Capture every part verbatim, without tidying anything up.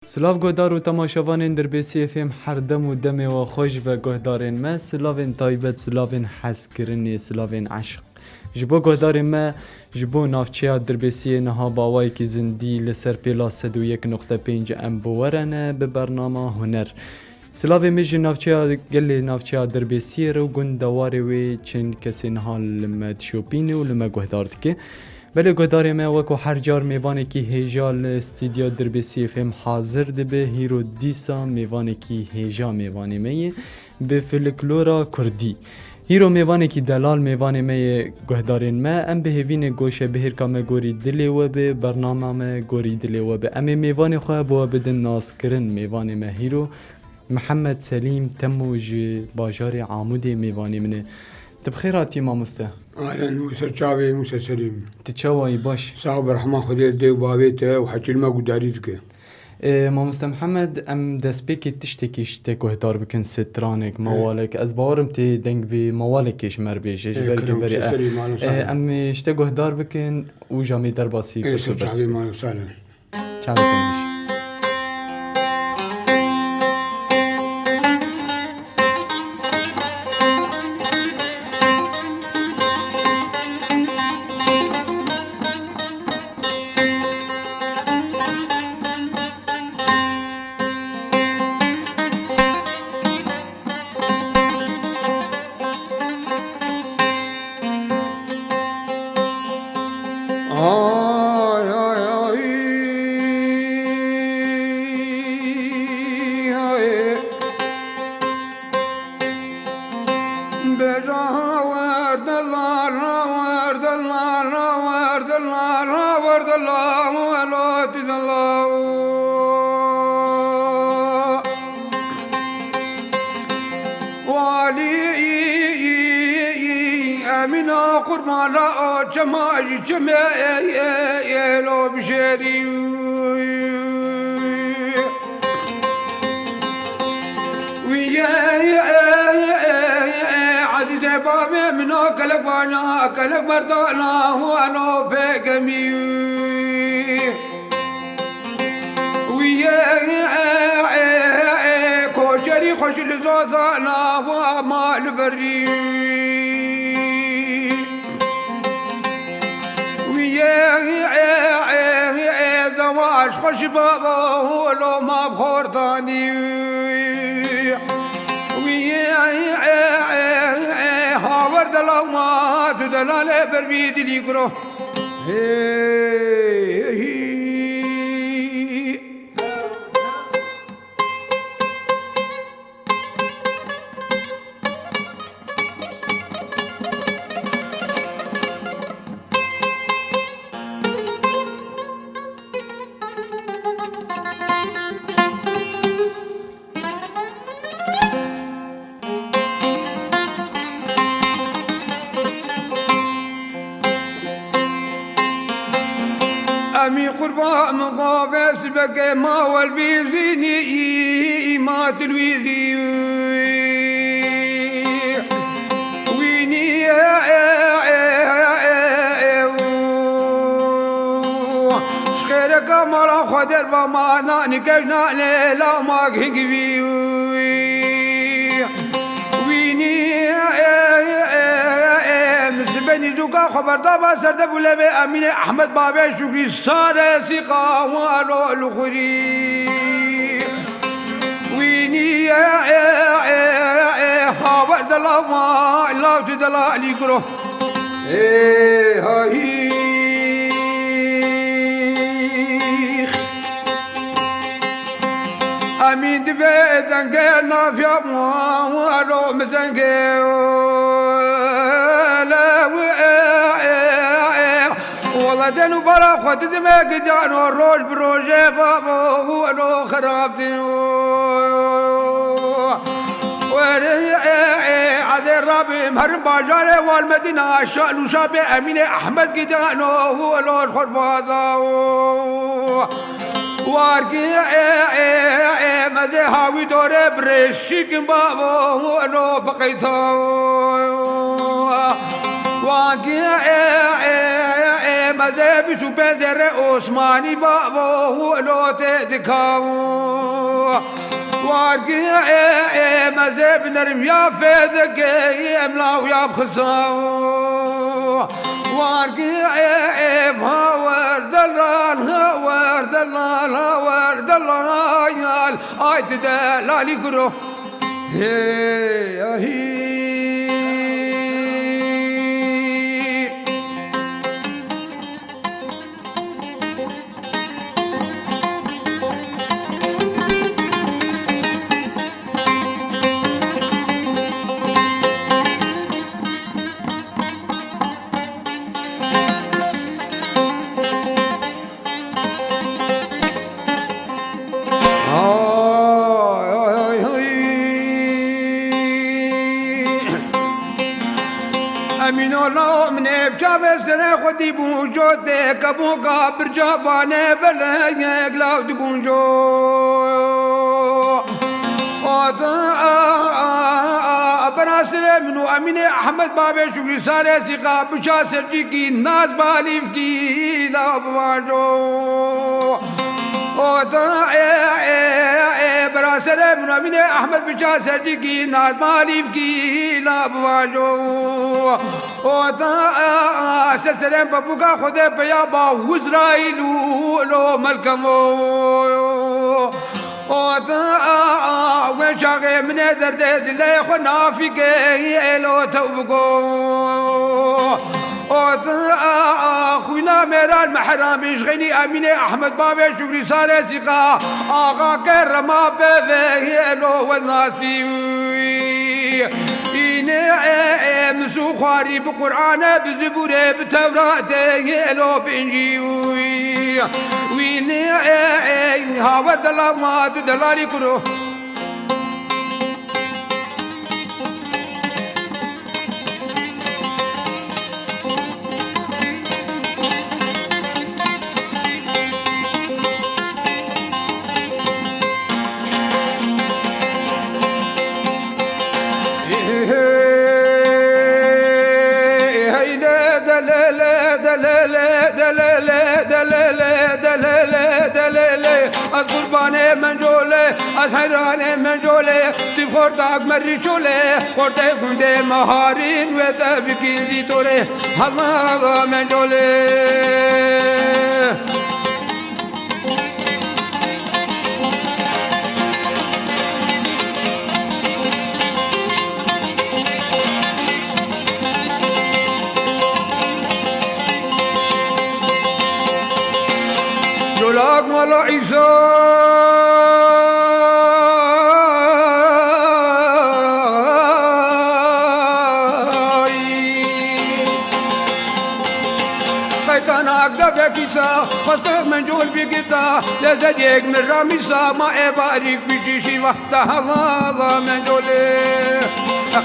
Silav guhdar û temaşevanên Dirbêsiyê F M, her dem û demê we xweş be guhdarên me. Silavên taybet, silavên hezkirinê, silavên eşq. Ji bo guhdarên me, ji bo navçeya Dirbêsiyê niha bi awayekî zindî li ser pêla sed û yek nokte pênc em bi we re ne bi bernama Huner. Silavê min ji navçeya gelê navçeya Dirbêsiyê re û gund dewarê wê çend kesê niha li me dişopîne û li me guhdar dike. Belê guhdarê me, wek ku her car mêvanekî hêja li stûdya Dirbêsiyê F M hazir dibe, hîro dîsa mêvanekî hêja mêvanê me ye bi filiklora kurdî. Hîro mêvanekî delal mêvanê me ye guhdarên me. Em bi hêvî ne goşebihêrka me gorî dilê we be, bernama me gorî dilê we be. Em ê mêvanê xwe bo we bidin naskirin. Mêvanê me hîro Mihemed Selîm Temo ji bajarê Amûdê mêvanê min e. Tu bi xêr hatî mamoste. Ahlen, û ser çavê, û ser serê min. Tu çawa yî, baş? Sax be, rehma Xwedê li dê û bavê te û heçî li me guhdarî dike. Ê, mamoste Mihemed, em destpêkê tiştekî ji te guhdar bikin, stranek, Ê. mewalek. Ez bawerim tê deng bi mewalekê ji me re bêje, ji Ê, ber kerem, berê, ser e, serê, malum, ê, sağ ol. Em ê ji te guhdar bikin û camê derbasî Ê, pirs û ser çavê, bersî. Malum, sağ ol. Çavê te hêj. Ay, ay, ay, ay. Bêje ha werdila, ha werdila, ha werdila, ha werdila, welo didila. Walî Emîna qurbana o çema ji çimê ê, ê, ê, lo bijêrî. Wî yê, ê, ê, ê, ezîzê bavê min o, gelek bana, gelek merdana, wano pêkemî. Wî yê, ê, ê, ê, koçerî xweş li zozana, wa ma li berî. Wî yê, ê, ê, ê, zewac xweş baba, lo ma bi xortanî. Wî yê, ê, ê, ê, hawer delal ma, tu delalê ber vî dilî kuro. Hey, hey. Emî qurban min gavê sibekê ma welvîzînî, ma tilwîzî wînî. Ji xêreka mala xwe derva ma nanî kejna lê la ma gingivî. Wînî, ê, ê, ê, ê, min sibenî zûka xwe berdaba ser dev û levê Emînê Ehmed bavê Şukrî sare sîqa walo li xurî. Wînî, ê, ê, ê, ê, hawer dela ma, law tu dela Elî kuro. Ê, hayî. Emîn dibe denge nafiya walo mizenge. Wala den û bara xwe didime gidano roj bi rojê babo walo xerab din. Were, e, e, ez ê rabim herim bajarê Walmedîna, şal û şapê Emînê Ehmed gidano, wilo ji xwe baza. Wargî, e, e, e, mezê hawî dore birêşîkin bavo, wilo biqeyta. Wagî, e, e, e, Meze bîst û pênc zerrê Osmanî bavo û lotê dikawo. Wargi ê, ê, meze bi nerm ya fedike, em law ya bixisa. Wargi ê, ê, hawer delal, hawer delal, hawer delal. Ay tu delalî kuro. Hey, ahî. Ay, ay, ay, ay. Emîn ola min ev çavê serê xwe dîbû, cotê kebûka birca bane belek law dibûn co. Ota, a, a, a, bera serê min û Emînê Ehmed babê Şukrî sarê sîqa biça sercîkî naz balîvkî law bivanco. Ota, e, e, e, bera serê min û Emînê Ehmed biça sercîkî naz balîvkî law bivanco. Ota, e, e, se serê min pepûka Xwedê peya ba Wizraîl û lo melkemo. Ota, a, a, we çaxê min ê derdê dilê xwe nafîke êlo tew biko. Ota, a, a, xwîna mêran mehramî ji xeynî Emînê Ehmed babê Şukrî sarê sîqa axa kerema beve êlo we nasî. Îne, e, e, misû xwarî bi Qur'ane, bi Zibûrê, bi Tewratê, êlo bi Încîl. Wî ne, e, e, hawer delal ma tu delalî kuro. Ez qurbanê Mencole, ez heyranê Mencole, tu xortak merî çole, xortê gundê meharîn wê te bikîn zî tore. Halla Mencole. Colak Mala Îsa. Peytanak devekî sa, xwestek min col bigirta, lezet yek min ramîsa, ma ê barîk bicî şîva, te helala min colê.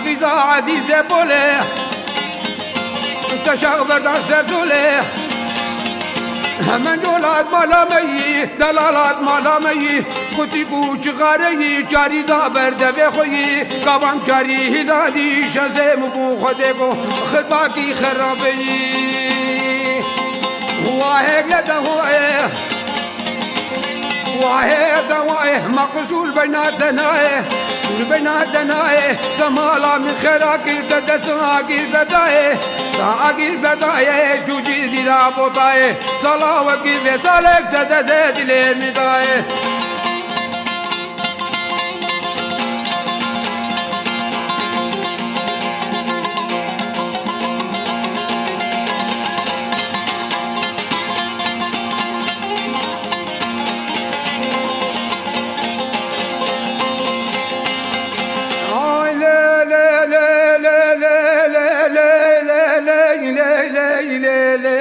Qîza ezîzê bolê, te şax berdan ser zolê. Hemen colat mala me yî, delalat mala me yî, Kutî ku çixareyî, çarî da ber devê xwe yî, kavan çarî hîlalî, şezê min bû Xwedê ku, xirpakî xerabeyî. Wahê le de wahê, wahê de wahê, ma qisûr beyna te nayê, qisûr beyna te nayê, te mala min xera kir, te dest agir bedayê, te agir bedayê, cûcî zîra botayê. Sala wekî vê salek te de de dilê min dayê. Ay lê lê lê lê lê lê lê lê lê lê lê lê lê lê lê lê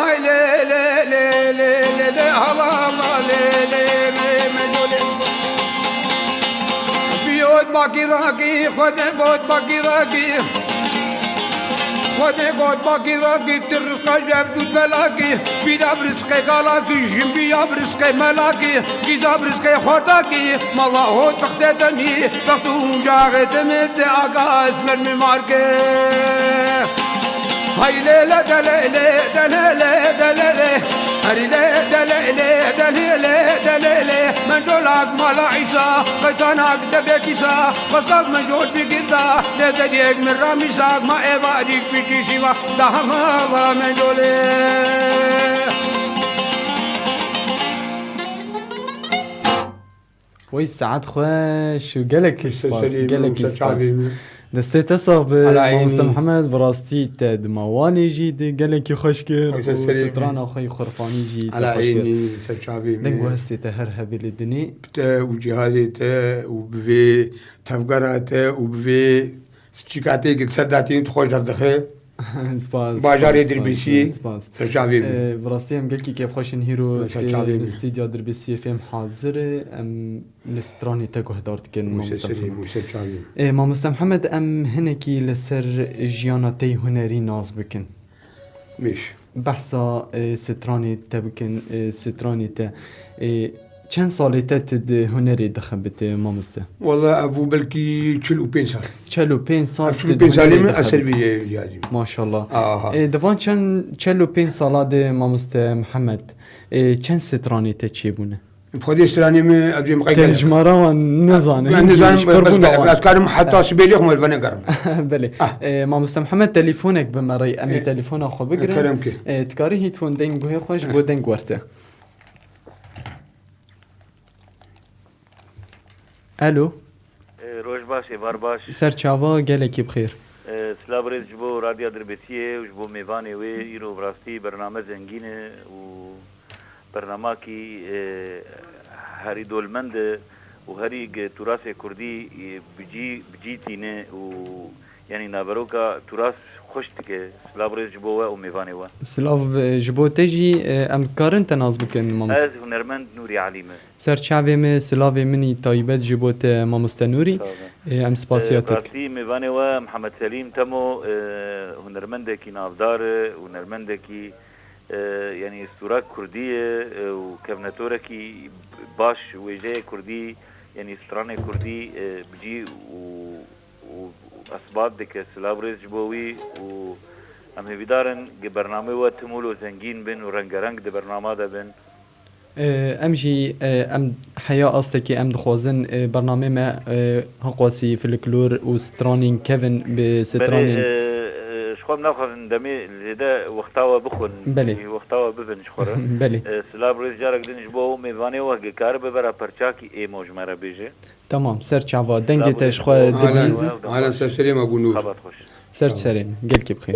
ay lê lê lê lê lê lê hala hala lê lê lê me colê. Biyot bakî rakî, Xwedê got bakî rakî. Xwedê got bakî rakî, tu rizqa jev tu belakî. Bîra bi rizqê galakî, jin bîya bi rizqê melakî. Gîza bi rizqê xortakî, mala hot bixtê demî. Bextû caxê demê te aga esmer mi marke. Hay lê lê de lê lê de lê lê de lê lê. Herî lê de lê lê de lê lê de lê lê. Mencolak mala Îsa, qeytanak devê kîsa, xwestak mencol bigirda, lê deriyek min ramîsak, ma êvarîk bikî şîva, da hema va mencolê. Wey saet xweş û gelekî spas, gelekî spas. Destê te sax be, mamoste Mihemed, bi rastî te di mawanê jî di gelekî xweş kir û strana xwe yî xurfanî jî te xweş kir. Deng û hestê te her hebî li dinê. Bi te û cihazê te û bi vê tevgera te û bi vê Çîkatê ki ser datînî tu xwe derdixe. Spas, bajarê spas, Dirbêsiyê, spas. Serçavê min. Ee, bi rastî em gelkî kêfxweş in hîro li stûdya Dirbêsiyê fêm hazir e. Em li stranê te guhdar dikin, mamoste Mihemed. Ee, mamoste Mihemed, em hinekî li ser jiyana te yî hunerî nas bikin. Mêş. Behsa, e, stranê te bikin, e, stranê te. E, çend salê te tu di hunerê dixebitî, mamoste? Wala ev bû belkî çil û pênc sal. Çil û pênc sal tu di hunerê dixebitî. Çil û pênc salê min eser bî cihazî. Maşallah. Aha. E, di van çend, çil û pênc sala de, mamoste Mihemed, e, çend stranê te çêbûne? Xwedê stranê min, ez ê miqeydar. Te jimara wan nezane. Ez nizanim, bes ez karim heta sibê lê xwe venegerim. Belê. Ah. E, mamoste Mihemed, telefonek bi me re, em ê telefona xwe bigirin. Kerem ke. E, dikarî hît hûn deng guhê xwe ji bo deng werte. Alo. E, roj baş, êvar baş. Ser çava, gelekî bi xêr. E, silav rêz ji bo Radya Dirbêsiyê û ji bo mêvanê wê. Îro bi rastî bername zengîn e û bernamakî, e, herî dolmend e û herî gi turasê kurdî, e, bi cî, bi cî tîne û, yanî, naveroka turas xweş dike. Silav rêz ji bo we û mêvanê we. Silav, e, ji bo te jî, e, em dikarin te nas bikin, mamoste? Ez hunermend Nûrî Elî me. Ser çavê me, silavê min î taybet ji bo te, mamoste Nûrî. Sağ ol. E, em spasiya te dikin. E, rastî mêvanê we Mihemed Selîm Temo, e, hunermendekî navdar e, hunermendekî e, yanî stûra kurdî ye, e, û kevnetorekî baş wêjeyê kurdî, yanî stranê kurdî, e, bi cî û, û, û esbat dike. Silav rêz ji bo wî û em hêvîdar in gi bernameyê we tim wilo zengîn bin û rengereng di bernama de bin. E, em jî, e, em heya astekî em dixwazin, e, bernameyê me, e, hiqwasî, folklor û stranên kevin bi stranên. Belê, e, e, ji xwe em naxwazin demê zêde wexta we bixwin. Belê. Wexta we bibin ji xwe re. Belê. E, silav rêz carek din ji bo mêvanê we, ge karibe bera perçakî êmo ji me re bêje. Tamam, ser çava. Dengê te ji xwe dibihîzin. Alem ser serê me bû Nûr. Xebat xweş. Ser serê me. Gelkî bi xêr.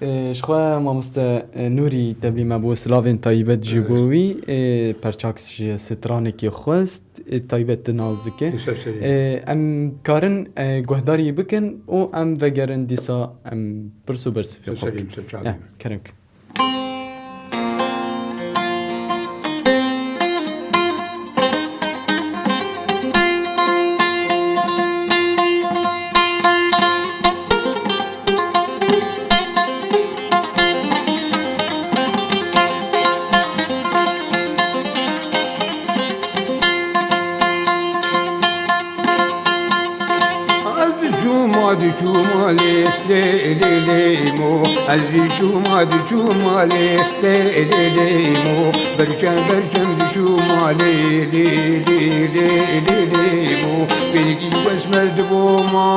E, ji xwe mamoste, e, Nûrî tevlî me bû, silavên taybet ji bo wî, e, perçak ji stranekî xwest, e, taybet tu nas dike. Ser serê. E, em karin, e, guhdarî bikin û em vegerin dîsa em pirs û bersivê xwe bikin. Ser serê, ser çavê. Ya, kerem kin. Ez diçûma, diçûma lê, lê, lê, lê mo. Ez diçûma, diçûma lê, lê, lê, lê mo. Berçem, berçem diçûma lê, lê, lê, lê, lê, lê mo. Pêrgî esmer dibûma.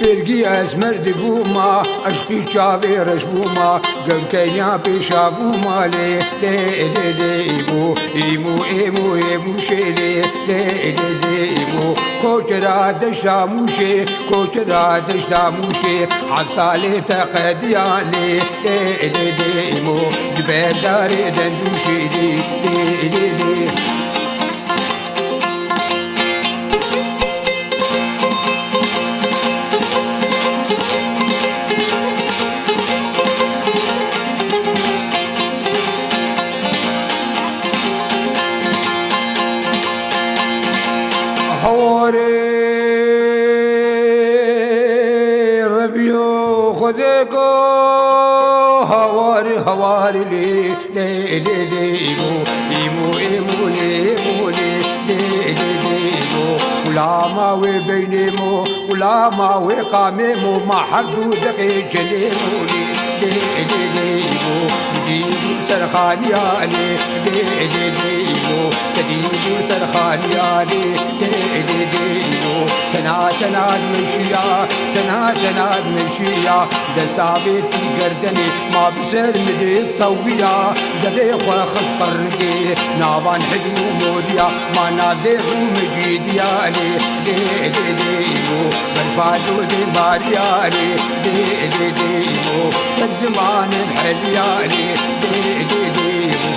Pêrgî esmer dibûma. Eşqî çavê reş bûma. Gevkenya pêşa bûma lê, lê, lê, lê, îmû, îmû, êmû, êmû şê lê, lê, lê, lê, îmû. Koçera deşta Mûşê, koçera deşta Mûşê, heft salê te qediya lê, lê, lê, lê, îmû. Di berdarê dendûşê lê, lê, lê, lê. Hawarê Rebiyo Xwedê ko, hawarê, hawarê lê. Lê, lê, lê, îmo, îmo, îmo, lê, îmo, lê, lê, lê, lê, îmo. Gulama wê beynê mo, Gulama wê qamê mo ma hevdû deqê çelê mo lê, lê, lê, lê, mo. Dî serxaniya lê, lê, lê, lê, mo. Te dî serxaniya lê, lê, lê, lê, mo. Tena, tena meşiya, tena, tena meşiya. Desta vê tî gerdenê ma bi ser min dê tewiya. Devê xwe xist qirgê navan hid û moriya. Ma navê rû min cîdiya lê, lê, lê, lê, mo. Berfa dodê bariya lê, lê, lê, lê, mo. Ser zimanê heliya lê, lê, lê, lê, mo.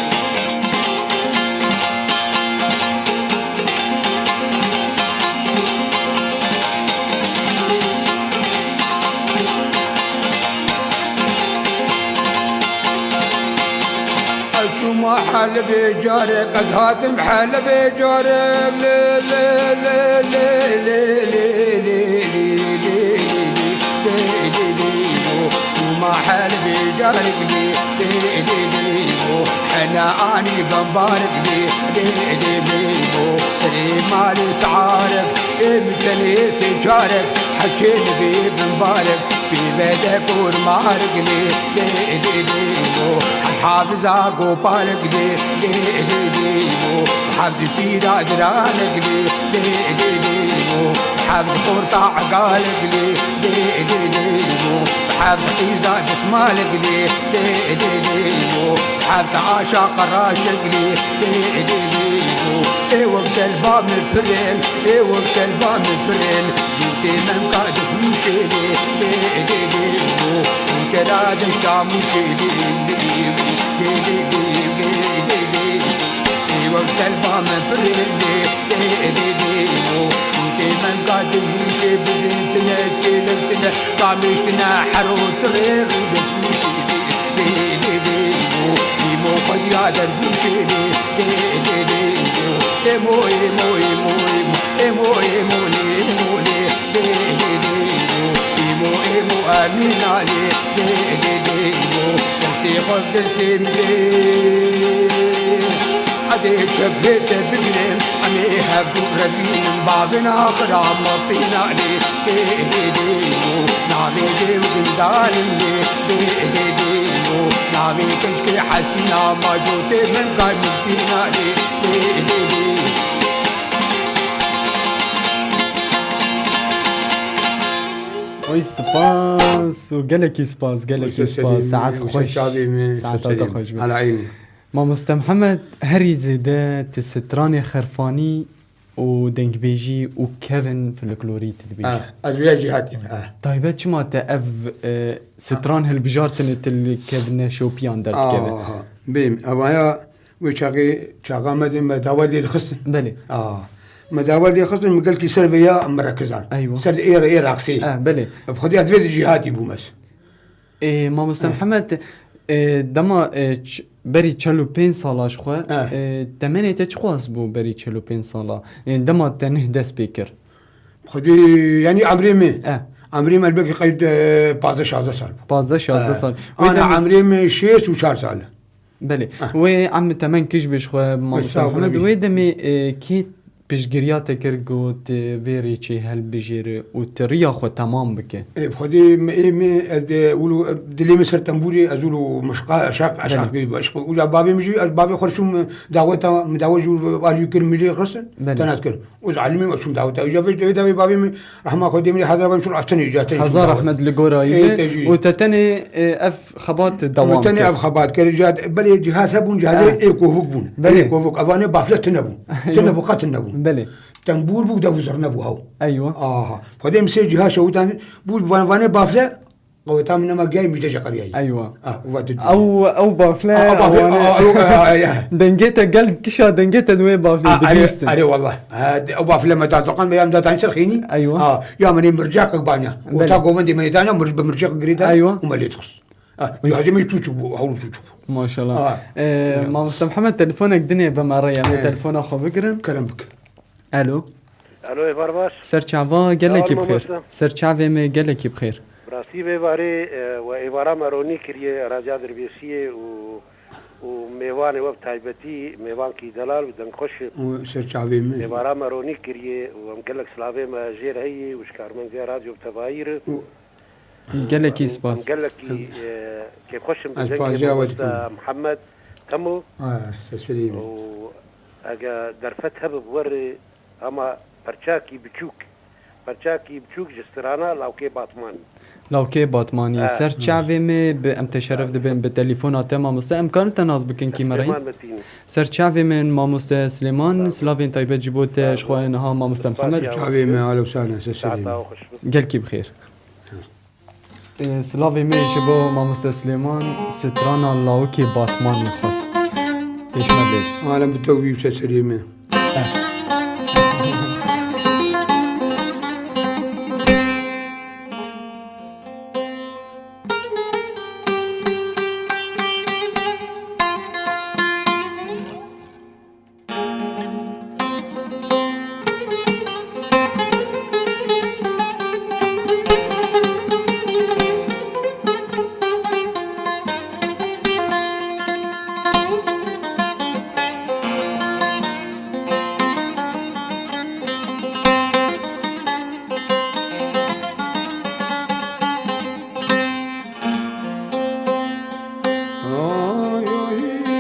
Ez çûma Helebê carek, ez hatim Helebê carek. Lê, lê, lê, lê, mo. Çûma Helebê carek lê, lê, lê, lê, mo. Hene anî bembarek lê, lê, lê, lê, mo. Serê malê siarek, ê min tenê sê carek, heçê nibê bembarek. Pîvede kurmarek lê, lê, lê, lê, mo. Hevd hafiza gopalek lê, lê, lê, lê, mo. Hevd pîra diranek lê, lê, lê, lê, mo. Hevd xorta egalek lê, lê, lê, lê, mo. Hevd qîza dismalek lê, lê, lê, lê, mo. Hevd aşa qeraşek lê, lê, lê, lê, mo. Ê wek telba min pirin, ê wek telba min pirin. Dûtê memka difrûşê lê, lê, lê, lê, mo. Û çera deşta mûşê lê, lê, lê, lê, mo. Ê wek telba min pirin lê, lê, lê, lê, mo. Û tê memka difrûşê bizin tine, çêlek tine, kamêş tine, hero tirê rû difrûşê lê, lê, lê, lê, mo. Îmo xwediya dergûşê lê, lê, lê, lê, mo. Ê mo, ê mo, ê mo, ê mo, ê mo, ê mo, lê, ê mo, lê. Dê, dê, dê, mo. Îmo, ê mo, Emîna lê. Dê, dê, dê, mo. Destê xwe destê min dê. Edê çepê te bigirem. Em ê hevdû revînin. Bavên axira me pîna lê. Dê, dê, dê, mo. Navê dê û gindalim lê. Dê, dê, dê, mo. Navê keşkê Hesîna ma cotê min gay min pîna lê. Dê, dê, dê. Oy, spas û gelekî spas, gelekî spas. Saet xweş. Saeta te xweş be. Mamoste Mihemed, herî zêde tu stranê xerfanî û dengbêjî û kevin folklorî tu dibêjî. Ah, ez vêya jî hatîme, ah. Taybet çima te ev, e, stran hilbijartine tu li kevneşopiyan derdikeve? Aha, bêm, evaya Wê çaxê, çaxa me dê me dawa lê dixistin. Belê. A, me dawa lê xistin, min gelkî ser vêya mirekizan. Eywa. Ser ê, ê raqsê. E, belê. Bi xwedî ez vê di cîhatî bûm ez. Ê, mamoste Mihemed, ê, dema, ê, ç-, berî çel û pênc sala ji xwe, e, temenê te çiqas bû berî çel û pênc sala? Ê, dema te nih dest pê kir? Xwedî, yanî emrê min. E. Emrê min belkî qeyd, e, pazdeh şazdeh sal bû. Pazdeh şazdeh sal. E. Ana emrê min şêst û çar sal. Belê. Ah. Wê em temen kij bê ji xwe, mamoste Mihemed. Wê demê, e, kê piştgiriya te kir ku tu vê rêçê hilbijêre û tu riya xwe temam bike? Ê, bi Xwedê me, ê, me, ez de, wilo, dilê min ser tembûrê, ez wilo mişqa, eşaq, eşaq bî, eşq. Uca bavê min jî, ez bavê xwe çûm daweta, min dawet jû alî kir, min jê xistin, tenat kir. Û zalimî me çûm daweta. Îja vê, vê dawê bavê min, rehma Xwedê min, hazir bavê min çûn astenê îja tenê. Hezar rehmet li gora wî be. Û te tenê, e, ev xebat dewam kir. Tenê ev xebat kir. Îja belê cihaz hebûn, cihazê ê kovik bûn. Belê. Ê kovik. Evanê bafle tune bûn. Tune bû, qet tune bûn. Belê. Tembûr bû, dev û zirne bû haw. Eywa. Aha. Xwedê min sê cihaz şewitane, bû van-, vanê bafle, Qeweta min nema giyayî, min ji te jî qeriyayî. Eywa. Ah, û va tu dibînî. Ew, ew bafle, ah, bafle, ew, ah, ew, ah, ah, ya. Dengê te gel kişa dengê te di wê baflê dibîstin. Ah, erê, erê wallah. Ha, de, ew bafle me da doqan me ya min da tanî ser xênî. Eywa. Ah, ya min ê mircaqek banya. Belê. Û ta govendê me danya, mir-, bi mircaq girê da. Eywa. Û me lê dixist. Ah, ya hecê me çûçik bû, hewlû çûçik bû. Maşallah. Ah. Ee, mamoste Mihemed, telefonek dinê be me re, em ê telefona xwe bigirin. Kerem bike. Alo. Alo, êvar baş. Ser çava gelekî bi xêr. Ser çavê me gelekî bi xêr. Bi rastî vê varê, e, we êvara me ronî kiriye, Raca Dirbêsiyê û, û mêvanê we bi taybetî, mêvankî delal û dengxweş û ser çavê min. Mêvara me ronî kiriye û em gelek silavê me jê re heye û ji karmendê Radyo bi tevayî re. Û Gelekî û em spas. Gelekî, e, kêfxweş in bi Ez dengê paziya we mamoste dikim. Mihemed Temo. Ah, seserî min. Û ege derfet hebe bi we re, ama perçakî biçûk, perçakî biçûk ji strana Lawkê Batmanî. Lawkê Batmanî, Ha. ser çavê me bi, em te şeref dibin bi telefona te mamoste. Em karin te nas bikin kî me re yî? Süleyman Metînî. Ser çavê min mamoste Süleyman, Sağ ol. silavên taybet ji bo te, Sağ ji xwe ol. niha mamoste Spas Mihemed. ya. Çavê me, alo sane, seserî Saeta min. we xweş be. Gelkî bi xêr. Ê, silavê me ji bo mamoste Silêman, strana Lawikê Batmanê xwest. Pêş me bê. Alem bi tewî û seserê me. Eh. Ay, ay,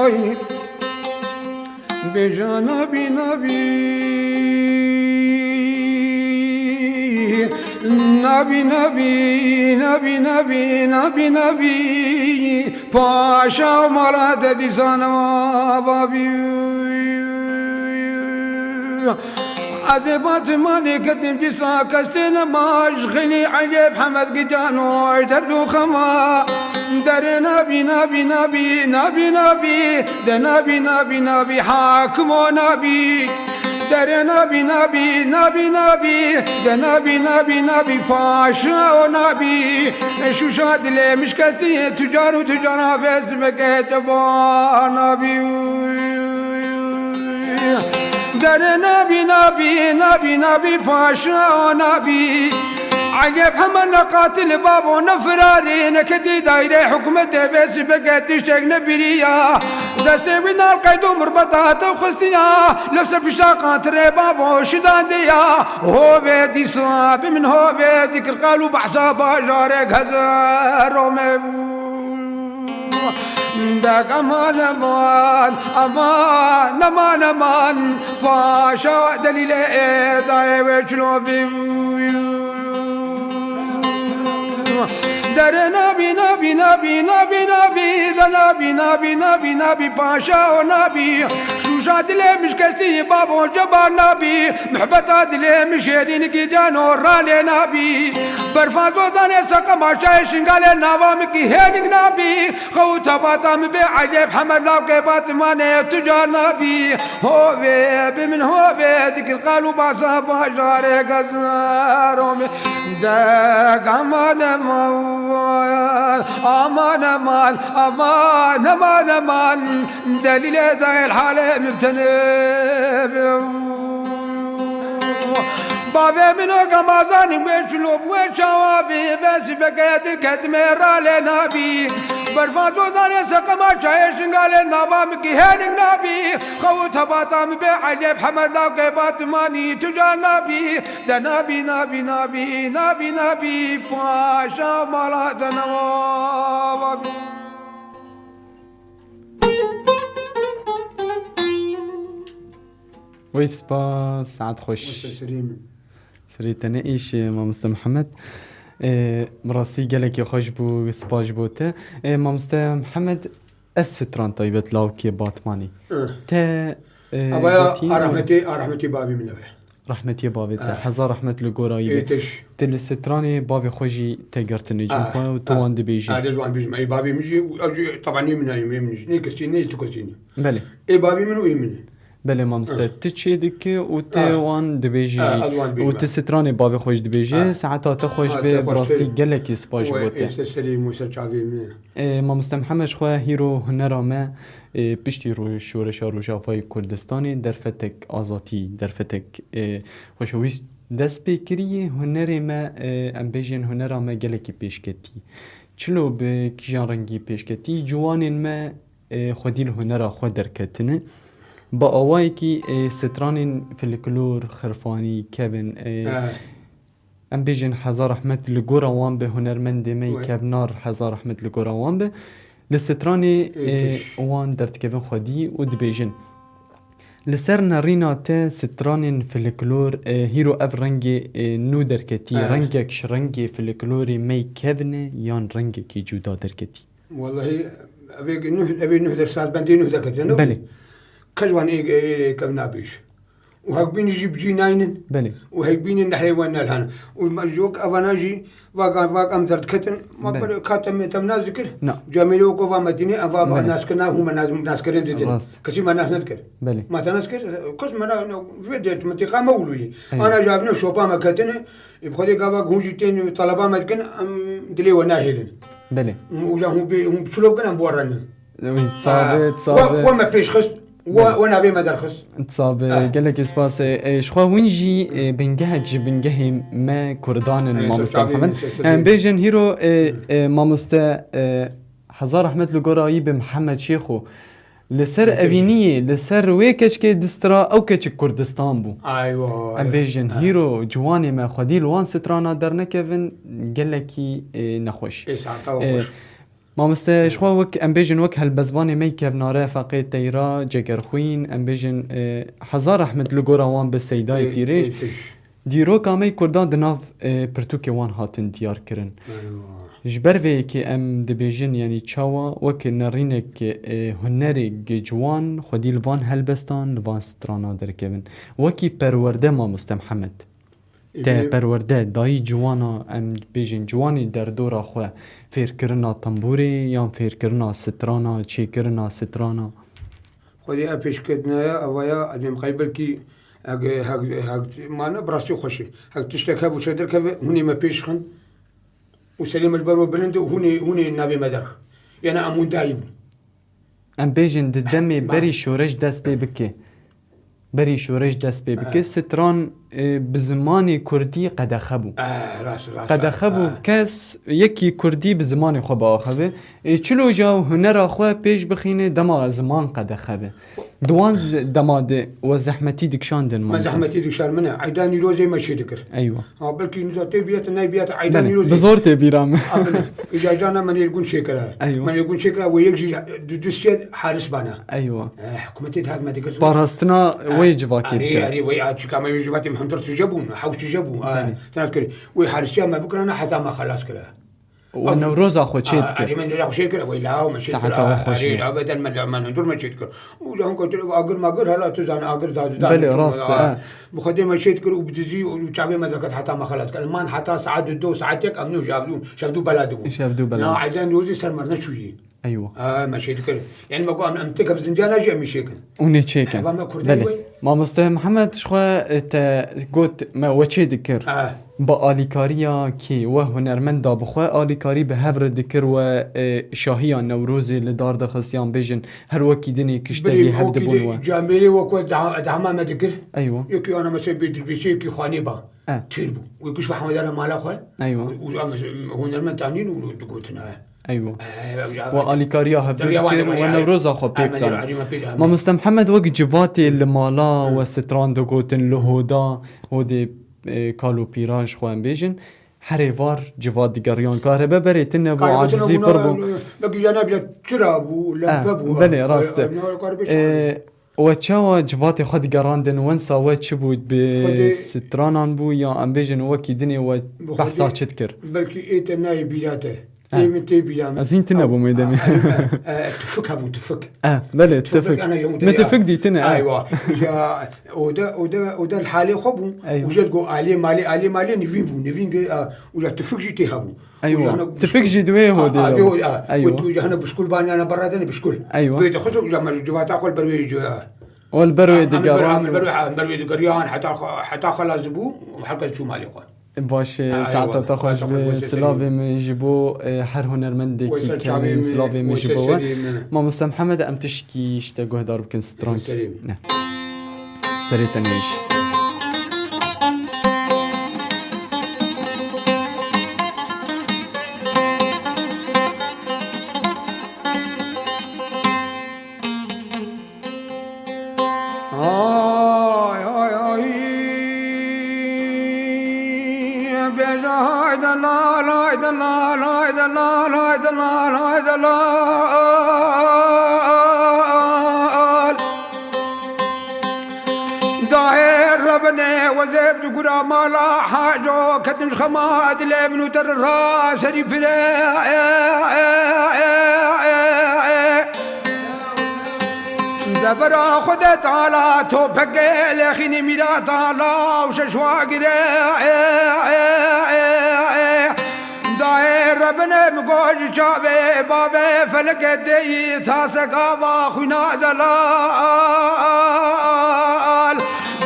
ay. Bêja nabî, nabî. Nabî, nabî, nabî, nabî, nabî, nabî. Paşa mala te dîsan babî. Ez ê Batmanê ketim dîsa kesê nema ji xilî Elî Hemed gican û derd û xema. Derê nabî, nabî, nabî, nabî, nabî, de nabî, nabî, nabî, hakimo nabî. Derê nabî, nabî, nabî, nabî, de nabî, nabî, nabî, paşa o nabî. Şûşa dilê min şikestî, tucar û tucara vê zibekê te ba nabî. Derê nabî, nabî, nabî, nabî, paşa nabî. Elî Hemed ne qatil babo, ne firarî, ne ketî daîrê hikûmetê, vê sibekê tiştek nebiriya. Destê wî nal qeyd û mirbeta te xistiya, lef ser pişta qatirê babo şidandiya. Hovê dîsa bi min hovê dikir qal û behsa bajarê hezar ome bû. Dek aman, aman, aman, aman, aman, paşa delîlê êdayê wê çilo bî. Derê nabî, nabî, nabî, nabî, nabî, de nabî, nabî, nabî, nabî, paşa o nabî. Şûşa dilê min şikestî babo cebar nabî. Mihbeta dilê min şêrîn gîdano ralê nabî. Berfa zozanê seqema şayê şingalê nava min kî hênik nabî. Xew û tebata min bê Elî Hemed Lawkê Batmanê tucar nabî. Hovê bi min hovê dikir qal û basa bajarê gezaro min. Dek aman, aman, aman, aman, aman, aman, aman. Delîlê dayê halê min tenê. Bavê min o gemazanî wê çilo bi wê çawa bî, vê sibekê dil ketime ralê nabî. Berfa zozanê seqema çayê şingalê nava min kî hênik nabî. Xew û tebata min bê Elî Hemed Lawkê Batmanî tucar nabî. De nabî, nabî, nabî, nabî, nabî, paşa mala te newa bî. Wey spas, saet xweş. Wisa serê min. Serê te ne êş, e, mamoste Mihemed. E, bi rastî gelekî xweş bû, spas ji bo te. E, mamoste Mihemed, ev stran taybet Lawkê Batmanî. Eh. Te, e, Avaya gotî a rehmetê, a rehmetê bavê min ev e. Rehmetiyê bavê te. Ah. Hezar rehmet li gora wî be. Ê, te jî. Tu li stranê bavê xwe jî te girtine cem Ah, xwe û tu ah. wan dibêjî. Ah, de ji wan bêjim. Ê, bavê min jî, û ew jî tebaniyê min e, yê min jî. Nê kesî, nê tu kesî ne. Belê. Ê, bavê min û ê min e. Belê mamoste, Ah. tu çê dike û tu Ah. wan dibêjî Ah, jî. ez wan dibêjim, Û ah. tu stranê bavê xwe jî dibêjî. Ah. Saeta te xweş Ah, be, te bi xweş rastî be. gelekî spas ji Wê, bo te. ê, ser serê min, ser çavê min. Ê, mamoste Mihemed, ji xwe hîro hunera me, ê, piştî roj-, şoreşa Rojavayê Kurdistanê derfetek azatî, derfetek, ê, xweşewîst dest pê kiriye. Hunerê me, ê, em bêjin hunera me gelekî pêşketî. Çilo bi kîjan rengî pêşketî, ciwanên me, e, xwedî li hunera xwe derketine. Bi awayekî, e, stranên filiklor, xirfanî, kevin, e, He. em bêjin heza rehmet li gora wan be, hunermendê me yê Wê. kevnar heza rehmet li gora wan be. Li stranê, Wê e, pêş. wan derdikevin xwedî û dibêjin. Li ser nerîna te stranên filiklor, e, hîro ev rengê, e, nû derketî, He. rengek ji rengê filiklorê me yê kevin e yan rengekî cuda derketî? Wellahî, evê nuh, evê nuh der sazbendê nuh derketî, ne? Belê. Kes wan ê, ê, ê kevna bêj. Û hek bînî jî bi cî naynin. Belê. Û hek bînî nehrê wan nelhan. Û ma jî wek evana jî vaka, vaka em derdiketin, ma Belê. ber ka te me, te nas dikir. Na. Camêrê wek va me dînî, em va Belê. naskirina hû me nas, naskirin didin. Rast. Kesî me nas nedikir. Belê. Ma te nas kir, kes me na, na, vê de, mintîqa me wilo yî. Eywa. Ana ji avine şopa me ketine, ê bi Xwedê gava hûn jî tên taleba me dikin, em dilê we nahêlin. Belê. Û ja hûn bê, hûn çilo bikin, em bi we re ne. Wî, sabit, Ha, sabit. we, we me pêş xist, we, Belê. we navê me derxist. Sabit, Ah. gelekî spas. E, e, ji xwe hûn jî, e, bingehek ji bingehê me Kurdan in, Ey, Mamoste sabit, Mihemed. sabit. Em bêjin hîro, e, e, Mamoste, e, hezar rehmet li gora wî be Mihemed Şêxo. Li ser Ey, evîniyê, li ser wê keçikê distira, ew keçik Kurdistan bû. Aywa, Em aywa. bêjin Ha. hîro ciwanê me xwedî li wan strana dernekevin, gelekî, e, nexweş. Ê, saeta we E, xweş. Mamoste, ji xwe wek, em bêjin wek helbestvanê me yê kevnare, Feqê Teyra, Cegerxwîn, em bêjin, e, hezar rehmet li gora wan bi Seydayê Ê, Tîrêj. ê, tij. Dîroka me yê Kurdan di nav, e, pirtûkê wan hatin diyar kirin. Eywa. Ji ber vê yekê em dibêjin, yanî çawa wek nerînek, e, hunerê gi ciwan xwedî li van helbestan, li van strana derkevin. Wekî perwerde, Mamoste Mihemed. Te Ê, perwerde dayî ciwana, em bêjin ciwanê derdora xwe, fêrkirina tembûrê yan fêrkirina strana, çêkirina strana? Xwedê ev pêşketina ye, eva ya, em qey belkî hek, hek, hek, mane bi rastî xweş e. Hek tiştek hebû çêderkeve, hûn ê me pêş xin û serê me ji ber we bilind e û hûn ê, hûn ê navê me derxin. Yena em hûn dayî bûn. Em bêjin di demê Ma- berî şoreş dest pê bike. Berî şoreş dest pê bike. Eh. Stran, e, bi zimanê kurdî qedexe bû. Eh, rast, rast, Qedexe rast, bû. eh. Kes yekî kurdî bi zimanê xwe biaxive. E, çilo ja hunera xwe pêş bixîne dema ziman qedexe be. Di wan z-, dema de we zehmetî dikşandin, Me mamoste? Zehmetî dikşand min e. Eyda Nîrozê me çê dikir. Eywa. Ha, belkî nîza tê bîra te, nayê bîra te, eyda Belê, Nîrozê. Bi zor tê bîra min. Abine. Îca cana me nêrgûn çêkira. Eywa. Me nêrgûn çêkira, wê yek jî du, du sê haris bana. Eywa. Eh, hikûmetê dihat me dikir. Parastina Ah, wê civakê arê, dikir. arê, wê a çika me wê civakê me hundir tije bûn, hewş tije bûn. Ah, Belê. Tenas kir. Wê harisiya me bikirana heta me xelas kira. We Newroza xwe çê Ah, dikir. arê, me Newroza xwe çê dikir, wê law me çê dikir. Seheta we Ah, xweş arê, be. Abeden me, me hundir me çê dikir. Û can ko agir magir, hala tu zan agir da, da, Belê, tu rast, zan, ah. eh. Bi Xwedê me çê dikir û bi dizî û çavê me derket heta me xelas kir. Man heta saet du, saet yek em nû ji ev dû, ji ev dû bela dibû. Ji ev dû bela. Ya, eyda Nîrozê ser me neçûyî. Eywa. Ha, me çê dikir. Yani me got em, em têkevin zindana jî em ê çêkin. Û nê çêkin. Eva me kurdî Belê. wê. Mamoste Mihemed, ji xwe, e, te got me we çê dikir. Ha. Bi alîkariya kê? We hunermend da bi xwe alîkarî bi hev re dikir, we, e, şahiya Newrozê li dar dixist yan bêjin her wekî dinê kiştevî Birî hev wekî dibûn de we? Camêrê wek we da-, dama me dikir. Eywa. Yekî ana mesela bê dilbêçê, yekî xanê ba. Eh. Têr bû. Wê kuş ve hemedana mala xwe. Eywa. Û, û ev hunermend tanîn û digotin, he. Eywa. Eh, ev, ev, We alîkariya hev Derya dikir, wan de we ya. Newroza xwe pê Eh, me bidan. Derya Erî me pê de, Mamoste Mihemed, wek civatê li mala Hı. we stran digotin, li hoda, hodê, e, kal û pîra ji xwe em bêjin. Herê var civat digeriyan. Karebe berê tine bû, Karebe tine acizî bûna, pir bû. belkî jana bile çira bû, lempe Eh, bû, belê, eh, rast e. eh, karebe çira. Eh, We çawa civatê xwe digerandin? Wensa we çi bû? Bi Xwedê stranan bû ya em bêjin wekî dinê we Bi behsa Xwedê çi dikir? Belkî ê te nayê bîra te. Eh. Ê min tê bîra min. Ez hîn tune bûm wê demê. Ah, eh, eh, tufik hebû, tufik. Eh, belê, Tufik, tufik. ana jemû Min derya. tufik dîtine, eh. Aywa. Ya, o da, o da, o da li halê xwe bû. Eywa. Û jê digot alê malê, alê malê nivîn bû. Nivîn ge-, ah, û ya tufik jî tê hebû. Eywa. Û jana Tufik jî di wê hodê Ah, ah, de di bû. wê, ah. Eywa. Û tu jana bişkul ban yana berra dene bişkul. Eywa. Vê de xwe ya me civata xwe li ber wê ji, ah. Û li ber wê Ah, em li ber, digeriyan. em li ber wê, ah, em ber wê digeriyan, heta xwe, heta xelas dibû, û her kes çû malê xwe. Baş e, Eywa. saeta te xweş Saeta xweş be, be, silavê serî. min ji bo, e, her hunermendekî Wê ser çavê kevin, min, silavê min wê ji ser bo we. serî min. Mamoste Mihemed, em tişkî ji te guhdar bikin, stran. Wê serî min. Ne. Serê te neyş. Ay, ay, ay. Bêje hayde lal, hayde lal, hayde lal, hayde lal, hayde lal. Dahê rebine wezeb di gura mala haco ketim ji xema dilê min û te ra serî pire. Debera Xwedê Teala topekê lêxînî mîra Teala û şeşwa gire. Dayê rebine min got ji çavê bavê felekê deyî tasek ava xwîna zelal.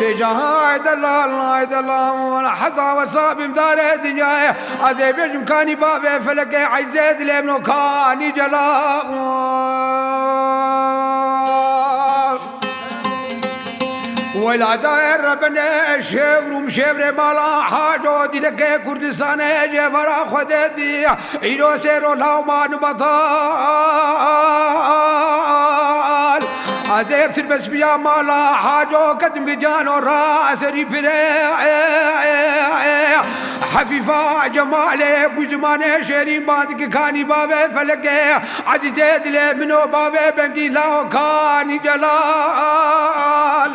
Bêje hay delal, hay delal, heta wesa bim darê dinyayê. Ez ê bêjim kanî bavê felekê, eyzê dilê min o kanî celal. Wela dayê rebine şêwr û mişêvrê mala haco dîlekê Kurdistanê cevara xwe de dî. Îro sêro law man betal. Ez ê bi tirbespiya mala haco ketim gicano ra serî pire. Hefîfa Cemalê ku zimanê şêrîn ba dike kanî bavê felekê. Ezîzê dilê min o bavê bengî law kanî celal.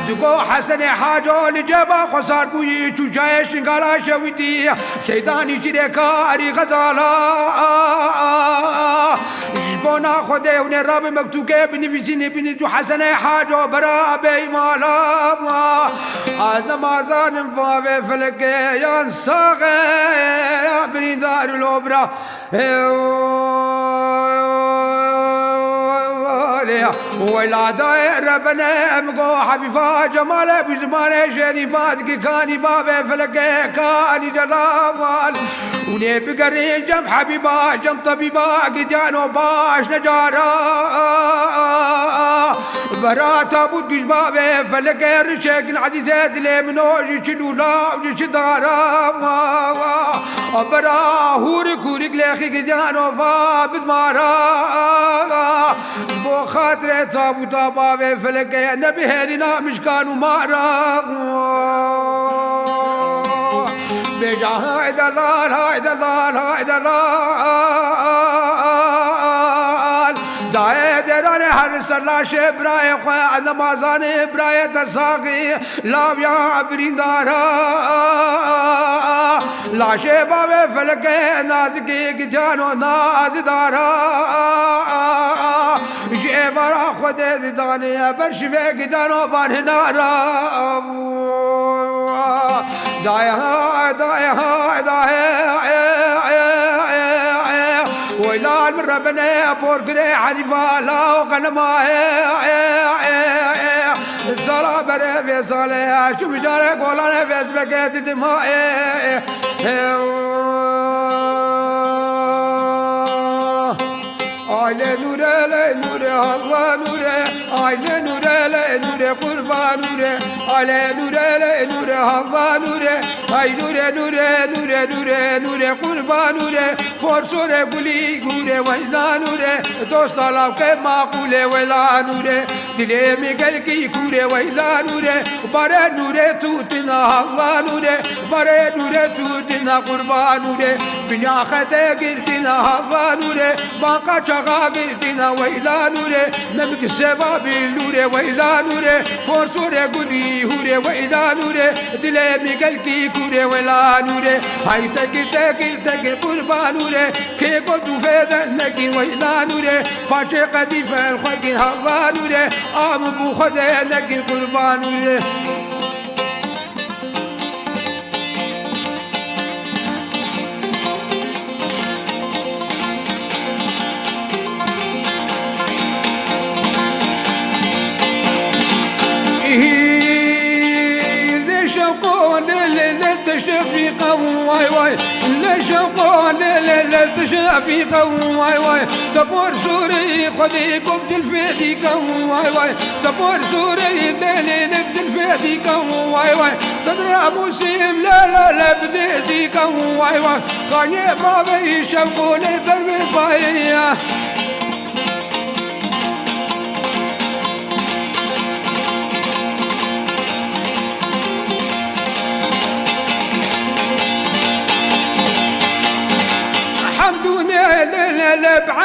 Digo Hesenê Haco li ceba xwe sar bûyî çû çayê Şingala şewitî. Seydanî çirê karî xezala. Ji bona Xwedê hûn ê rabin mektûkê binivîsînî binî çû Hesenê Haco bera bey mala. Ez nemazanim bavê felekê yan saxê ya birîndar û lobra. Wela dayê rebine em go Hefîfa Cemalê bi zimanê şêrîn ba dike kanî bavê felekê kanî celal. Hûn ê bigerîn cem Hebîba, cem tebîba, gidiyano baş necara. Bera tabût giş bavê felekê rişekin ezîzê dilê min o ji çi lûla û ji çi dara. Bera hûrik hûrik lêxî gidiyano va bidmara. Bo xatirê tabûta bavê felekê nebihêrîna mişkan û mara. Bêje hay delal, hay delal, hay delal. Dayê dêranê her ser laşê birayê xwe, ez nemazanê birayê te saxî. Lawiya birîndara, laşê bavê felekê nazikî gicano nazidara. Ji êvara Xwedê didanê ber şivê gicano van hinara. Dayê ha, dayê ha, dayê. Weylal min rebine porgirê Henîfa law qenema. Sala berê vê salê, şu mijarê golanê vê zibekê didima. Ay lê nûre, lê nûre, Allah nûre. Ay lê nûre, lê nûre, qurban nûre. Ay lê nûre, lê nûre, Allah nûre. Ay nûre, nûre, nûre, nûre, nûre, qurban nûre. Porsorê gulî gûre, weyla nûre. Dosta lawke maqûle, weyla nûre. Dilê min gelkî kûr e weyla nûre, barê nûrê tu dina halla nûre, barê nûrê tu dina qurban nûre. Dinya xete girtina halla nûre, banka çaxa girtina weyla nûre. Memik seva bil nûre weyla nûre, porsore gulî hûre weyla nûre. Dilê min gelkî kûr e weyla nûre, hay tekir tekir tekir qurban nûre. Kê got û fêde nekî weyla nûre. Paçê qedîfe xwe kî halla nûre, am bû Xwedê nekî qurban nûre. Î, lê şewqo lê lê lê te şefîqe vay vay. Lê şewqo lê lê lê te şefîqe vay vay. Te por sûrî xwedî kom zilfê dîke vay vay. Te por sûrî lê lê lê zilfê dîke vay vay. Te dira mûsîm lê lê lê bidê dîke vay vay. Xanê bavê şewqo lê ber vê bayê ya.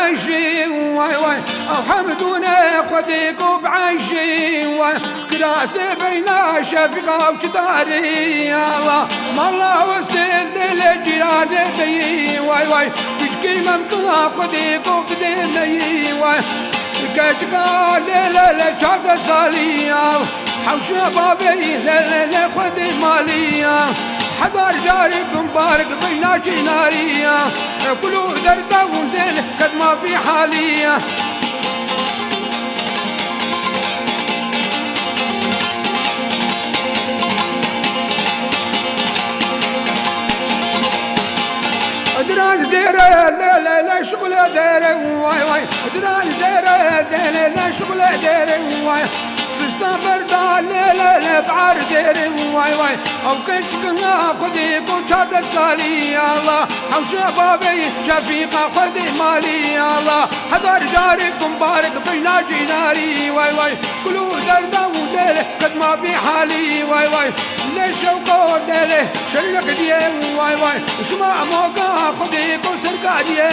عەیشی، وای وای، ئەو حەمدونە خودی کو بە عەیشی، وای. کراسێ بەینا شەفیقا و چتاری، ئاڵا. مەڵا وەسێ دێ لە جیرانێ بەیی، وای وای. پشکی مەمکڵا خودی کو بدێ مەیی، وای. کەچکا لێ لە لە چاردە ساڵی، ئاڵا. حەوشە بابێ لێ لێ لێ خودی مالیە. هەزار جاری بمبارک بەینا چیناریە. کلو دەردە و دێل کەت مافی حالیە. دران زێرە لێ لێ لێ شغلە دێرە، وای وای. دران زێرە لێ لێ لێ شغلە دێرە، وای. فستان بەردا لێ لێ لێ بەعار دێرێ، وای وای. ئەو کەچکە خودی کو چاردە ساڵی، ئاڵا. ئەو شەبابەی شەفیقا خودی مالی، ئاڵا. هەزار جاری بمبارک بەینا جیناری، وای وای. کلو دەردە و لێ لێ کەت مافی حالی، وای وای. لێ شەوقە و لێ لێ شەرق دیە، وای وای. شما ئەمۆگا خودی کو سەرکا دیە.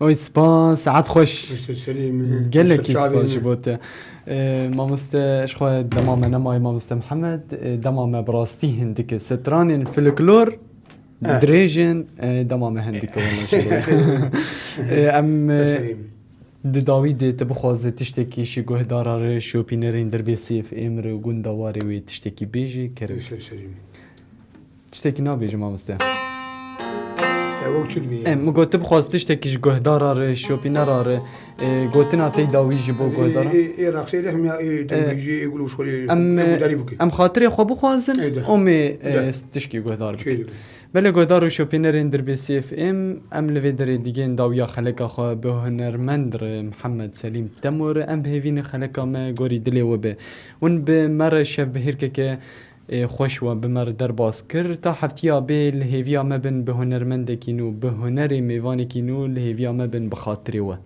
Oy, spas, saet xweş. Xweş, serî min. Gelekî spas ji bo te. Ee, mamoste, ji xwe dema me nemayê mamoste Mihemed, ee, dema me bi rastî hindik e. Stranên folklor Eh. Dirêj in, e, dema me hindik wina ji bo. E, em, e, Serî min. Di dawî de tu bixwaze tiştekî ji guhdara re, şopînerên Dirbêsî F M re û gunda warê wê tiştekî bêjî, kerem. Serî min. Tiştekî nabêjî mamoste? Ya, wek çi dibî? E, min got tu bixwaz tiştekî ji guhdara re, şopînera re, e, gotina te dawî ji bo guhdara. Ê, ê, ê rexsê lehmiya, ê, e, dembêjî, ê gul û şolê, em, ê gudarî bike. Em xatirê xwe bixwazin, Ê de. Omê, e, De. Tişkî guhdar bike. Çê dibe. Belê guhdar û şopînerên Dirbêsî F M, em li vê derê digên dawiya xeleka xwe bi hunermend re Mihemed Selîm Temo re. Em bi hêvî ne xeleka me gorî dilê we be. Hûn bi me re şevbihêrkeke, ê, xweş we bi me re derbas kir. Ta heftiya bê li hêviya me bin bi hunermendekî nû, bi hunerê mêvanekî nû li hêviya me bin bi xatirê we.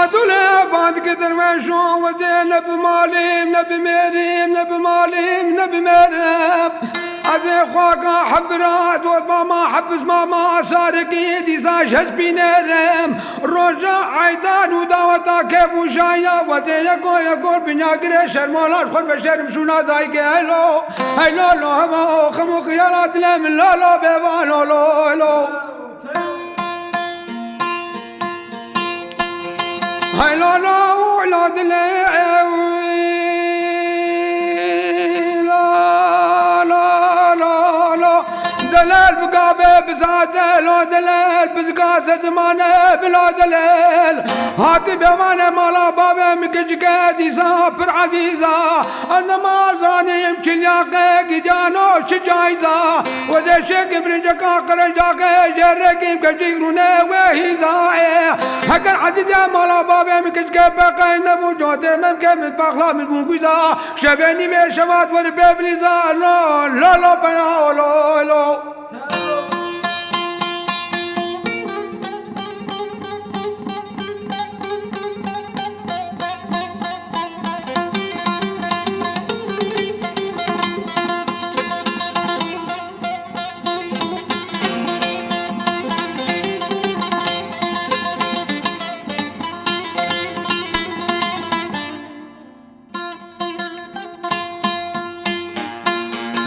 Edule band ki derweşo wezê ne bi malîm, ne bi mêrîm, ne bi malîm, ne bi mêrim. Ez ê xwaka hebira dot mama, hefiz mama, sarikî dîsa ji hespînerim. Roja eydan û daweta kêf û şaya, wezê yeko yeko binyagirê şermola ji xwe veşerim şûna dayikê. Heylo, heylo, lo, hema o xem û xiyala dilê min, lo, lo, bêva, lo, lo, lo. Hay la la, oy la dilê ew. La, la, la, la. Delal bi gavê bizade, lo delal bizga zerdimane, bila delal. Hatî bêvane mala bavê min, keçike dîsa pir ezîza. Ez nema zanim çi liyaqe gicano çi cayza. Wede şek birinceka qerencaqe, jêrekî keçik rûne wê hîza e. Heker ezîze mala bavê min, keçike peqey nebû, cotê memke min, paxla min bû guza. Şevê nîvê şevat weri pê bilîza. Lo, lo, lo, pena, lo, lo.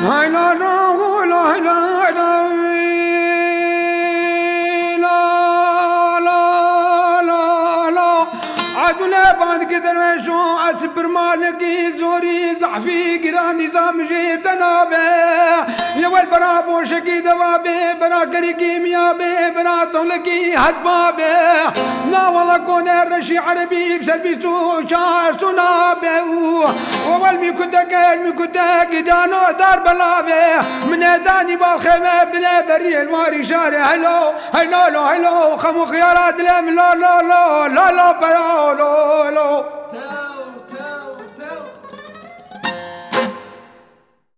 Hay la la, hu la la la, la la la. Ez pirmalikî zorî zehfî giranî za min jê te nabe. Yewel bera boşekî deva bê, bera kerîkî miya bê, bera tolekî hezba bê. Na wala kone reşî erebî bi ser bîst û çar suna be û wewel mî kutek, mî kutek cano dar bela be. Min ê danî balxê me bine beriyê li warî şarê helo. Helo lo helo, xem û xiyala dilê min lo lo lo, lo lo pera lo lo.